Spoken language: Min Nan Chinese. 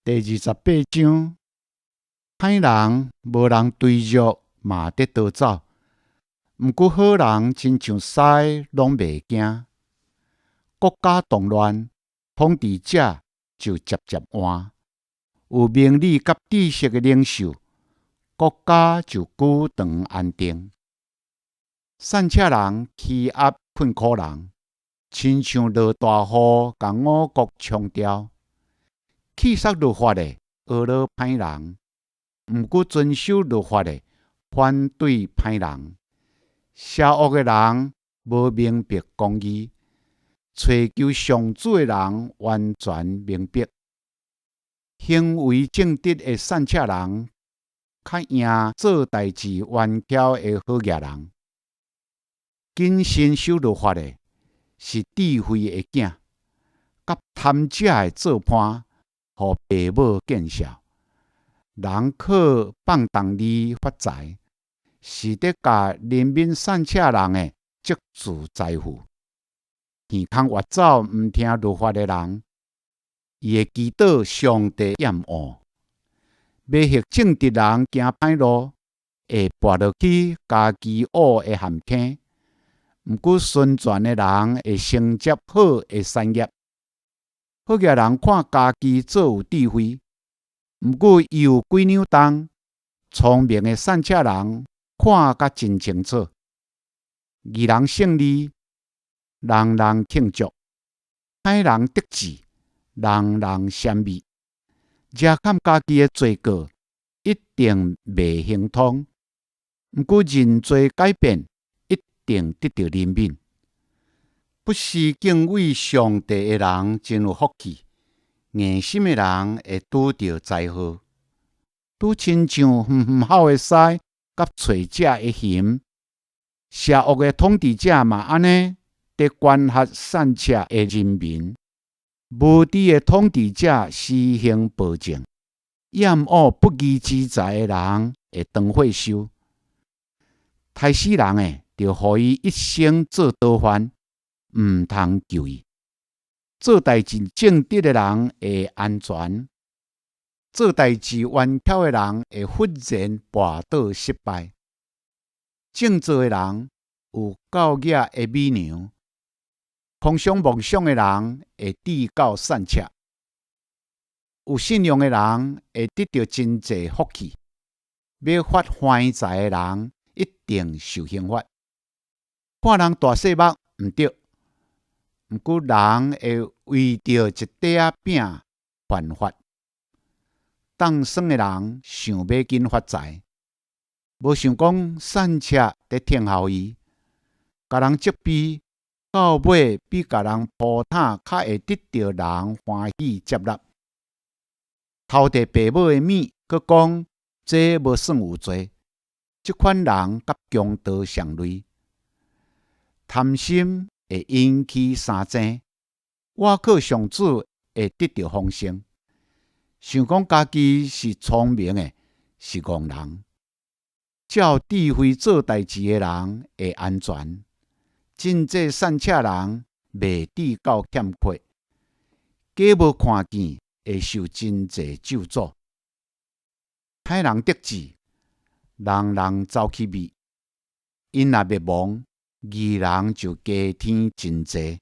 第28章，歹人無人追著嘛得逃走，毋過好人親像獅攏袂驚。國家動亂，統治者就捷捷換。有明理佮知識的領袖，國家就久長安定。散赤人欺壓困苦人，親像落大雨共五穀沖掉。棄殺律法的，呵咾歹人；毋過遵守律法的，反對歹人。邪惡的人無明白公義，揣求上主的人完全明白。行為正直的散赤人，較贏做代誌圓巧的好額人。謹慎守律法的，是智慧的囝，佮貪食的做伴，予爸母見笑。人靠放蕩字發財，是咧共憐憫散赤人的積聚財富。耳空越走毋聽律法的人，伊會祈禱上帝厭惡。迷惑正直人行歹路，會跋落去家己挖的陷坑。毋過純全的人會承接好的產業。好額人看家己做有智慧，毋過伊有幾兩重。聰明的散赤人看甲真清楚。義人勝利，人人慶祝；歹人得志，人人羨慕。遮蓋家己的罪過，一定袂亨通。毋過認罪改變，一定得著憐憫。不時敬畏上帝的人真有福氣，硬心的人會拄著災禍。拄親像遠遠吼的獅，佮揣食的熊，邪惡的統治者嘛按呢，佇管轄散赤的人民。無知的統治者施行暴政，厭惡不義之財的人會當血受。刣死人的，著予伊一生做逃犯，毋通救伊。做代誌正直的人會安全，做代誌圓巧的人會忽然跋倒失敗。正做的人有教額的美娘，空想夢想的人會智到散赤。有信用的人會得著真濟福氣，欲發橫財的人一定受刑罰。看人大細目毋對，毋過人會為著一塊仔餅犯法。當耍的人想欲緊發財，無想講散赤佇聽候伊。共人責備，到尾比共人鋪毯較會得著人歡喜接納。偷摕爸母的物，閣講這無算有罪，這款人佮強盜相類。貪心會引起相爭，倚靠上主會得著豐盛。想講家己是聰明的，是戇人。照智慧做代誌的人會安全，真濟散赤人袂致到欠缺，假無看見會受真濟咒詛。歹人得志，人人走去覕；𪜶若滅亡，義人就加添真濟。